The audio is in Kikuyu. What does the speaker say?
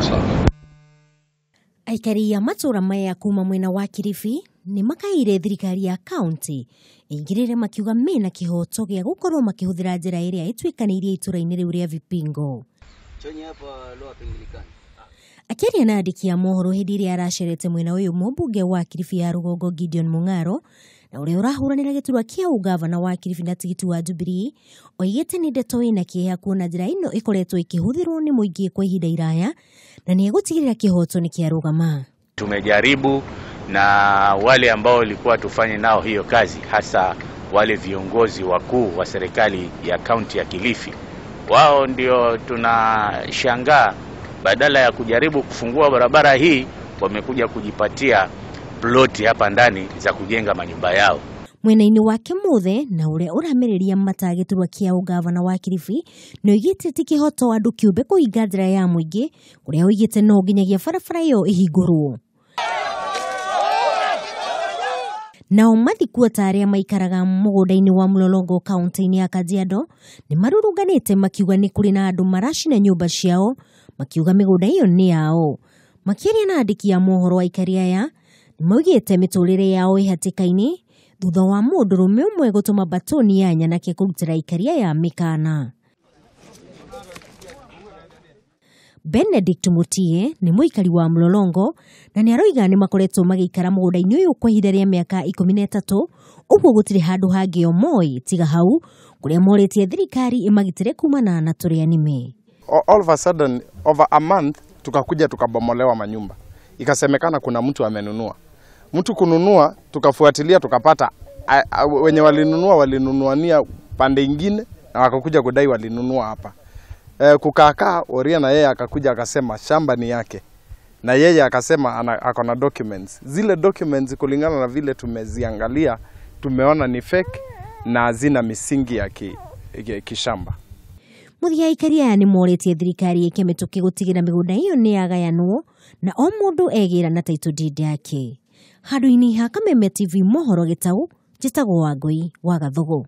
Councillor. Aikari a matũra maya kuma mwena wa Kilifi nĩ makaire thirikari ya kaunti ĩingĩrĩre makiuga mena kĩhoto gĩa gũkorwo makĩhũthĩra njĩra ĩrĩa ĩtuĩkanĩirie itũra-inĩ rĩu rĩa Vipingo. Akĩaria na andĩki a mohoro hĩndĩ ĩrĩa aracerete mwena ũyũ, mũmbunge wa Kilifi ya rũgongo Gideon Mung'aro na ũrĩa ũrahũranĩra gĩturwa kĩa ũgavana wa Kilifi na tigiti wa Jubilee oigĩte nĩ ndeto ĩna kĩeha kuona njĩra ĩno ĩkoretwo ĩkĩhũthĩrwo nĩ mũingĩ kwa ihinda iraya na nĩ egũtigĩrĩra kĩhoto nĩ kĩarũgama. Tumejaribu na wale ambao walikuwa tufanye nao hiyo kazi, hasa wale viongozi wakuu wa serikali ya kaunti ya Kilifi, wao ndio tunashangaa, badala ya kujaribu kufungua barabara hii wamekuja kujipatia ploti hapa ndani za kujenga manyumba yao. Mwena-inĩ wake Muthe na ũrĩa ũramĩrĩria mata gĩturwa kĩa ũgavana wa Kilifi nĩ oigĩte ti kĩhoto andũ kĩũmbe kũhinga njĩra ya mũingĩ kũrĩa oigĩte no nginyagia barabara ĩyo ĩhingũrwo. Nao mathikuota arĩa maikaraga mũgũnda-inĩ wa Mlolongo kaunti-inĩ ya Kajiado nĩ marũrũnganĩte makiuga nĩ kũrĩ na andũ maracina nyũmba ciao makiuga mĩgũnda ĩyo nĩ yao. Makĩaria na andĩki a mohoro aikari aya nĩ maugĩte mĩtũrĩre yao ĩ hatĩka-inĩ thutha wa mũndũrũme ũmwe gũtũma batoni ya nyanake kũrutĩra aikari aya mĩkana. Benedict Mutie nĩ mũikari wa Mlolongo na nĩ aroiga nĩ makoretwo magĩikara mũgũnda-inĩ ũyũ kwa ihinda rĩa mĩaka 13, ũguo gũtirĩ handũ hangĩ o moĩ tiga hau kũrĩa morĩtie thirikari ĩmagitĩre kumana na tũrĩa nĩme. All of a sudden, over a month, tukakuja tukabomolewa manyumba, ikasemekana kuna mtu amenunua. Mtu kununua, tukafuatilia tukapata wenye walinunua walinunuania pande ingine na wakakuja kudai walinunua hapa. Kukakaa Oria na yeye akakuja akasema shamba ni yake, na yeye akasema ako na documents. Zile documents kulingana na vile tumeziangalia tumeona ni fake na hazina misingi ya kishamba. Mũthia aikari aya nĩ morĩtie thirikari ĩke mĩtũkĩ gũtigĩra mĩgũnda ĩyo nĩ yagayanwo na o mũndũ egĩra na title deed yake. Handũ-inĩ ha Kameme TV mohoro Gĩtaũ, njĩtagwo Wangũi wa Gathugu.